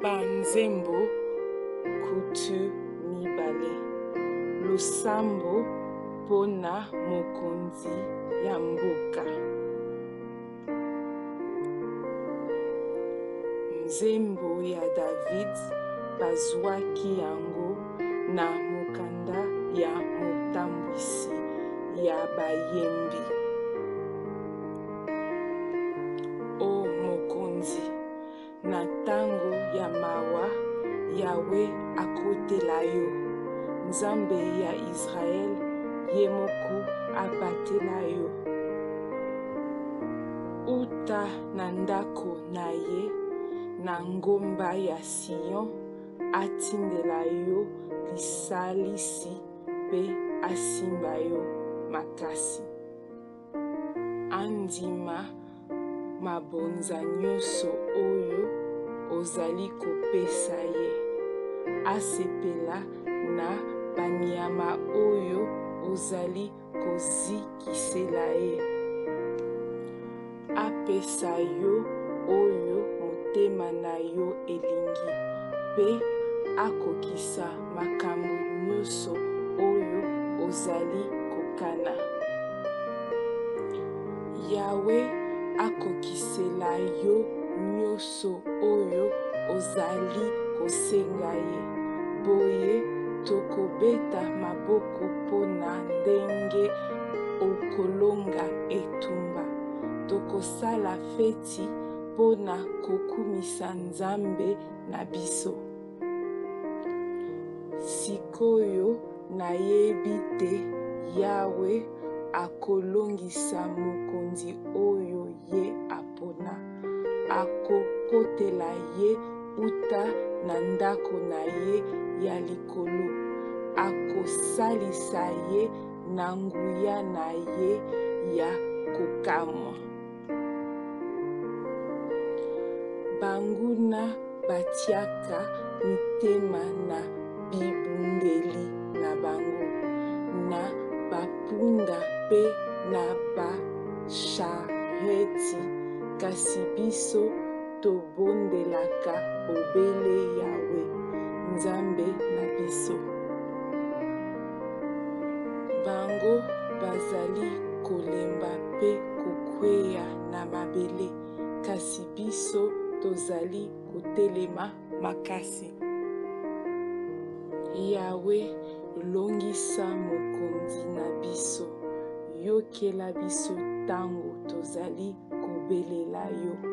Banzembo 20. Losambo mpo na mokonzi ya mboka. Nzembo ya David, bazwaki yango na mokanda ya motambwisi ya bayembi. O Mokonzi, na tango ya mawa, Yawe akotela yo. Nzambe ya Israel ye moko abatela yo. Uta na ndako na ye, na ngomba ya Sion, atindela yo lisalisi mpe asimba yo makasi. Andima mabonza nyonso oyo ozali kopesa ye. Asepela na banyama oyo ozali kozikisela ye. Apesa yo oyo motema na yo elingi, mpe akokisa makambo nyonso oyo ozali kokana. Yawe akokisela yo nyonso oyo ozali kosenga ye. Boye tokobeta maboko mpo na ndenge okolonga etumba. Tokosala feti mpo na kokumisa Nzambe na biso. Sik'oyo nayebi te Yawe akolongisa mokonzi oyo ye apona. Akokotela ye uta na ndako na ye ya likolo. Akosalisa ye na nguya na ye ya kokamwa. Banguna batiaka mitema na bibundeli na bango, na bampunda mpe na bashareti, kasi biso tobondelaka bobele Yawe, Nzambe na biso. Bango bazali kolemba mpe kokweya na mabele, kasi biso tozali kotelema makasi. Yawe, longisa mokonzi na biso, yokela biso tango tozali kobelela yo.